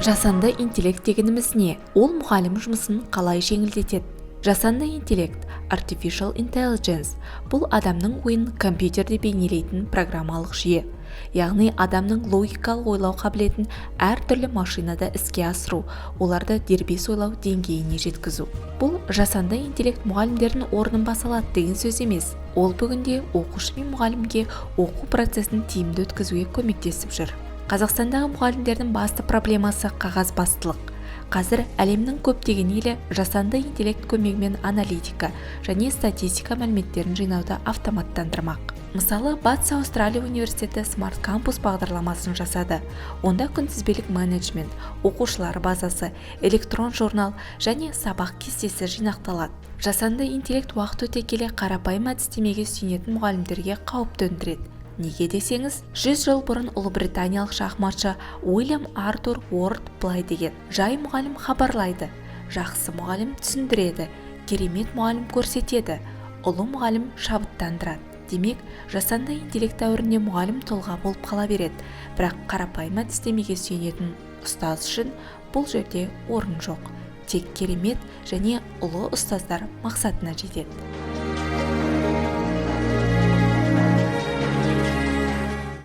Жасанды интеллект дегеніміз не? Ол мұғалім жұмысын қалай жеңілдетеді? Жасанды интеллект, artificial intelligence, бұл адамның ойын компьютерде бейнелейтін программалық жүйе, яғни адамның логикалық ойлау қабілетін әртүрлі машинада іске асыру, оларды дербес ойлау деңгейіне жеткізу. Бұл жасанды интеллект мұғалімдердің орнын баса алады деген сөз емес. Ол бүгінде оқушы мен мұғалімге оқу процесін тиімді өткізуге көмектесіп жүр. Қазақстандағы мұғалімдердің басты проблемасы – қағазбастылық. Қазір әлемнің көптеген елі жасанды интеллект көмегімен аналитика және статистика мәліметтерін жинауды автоматтандырмақ. Мысалы, Батыс Аустралия университеті Smart Campus бағдарламасын жасады. Онда күнтізбелік менеджмент, оқушылар базасы, электрон журнал және сабақ кестесі жинақталады. Жасанды интеллект уақыт өте келе қарапайым әдістемеге сүйенетін мұғалімдерге қауіп төндіреді. Неге десеңіз, 100 жыл бұрын ұлыбританиялық шахматшы Уильям Артур Уорд былай деген: «Жай мұғалім хабарлайды, жақсы мұғалім түсіндіреді, керемет мұғалім көрсетеді, ұлы мұғалім шабыттандырады». Демек, жасанды интеллект дәуірінде мұғалім тұлға болып қала береді, бірақ қарапайым әдістемеге сүйенетін ұстаз үшін бұл жерде орын жоқ. Тек керемет және ұлы ұстаздар мақсатына жетеді.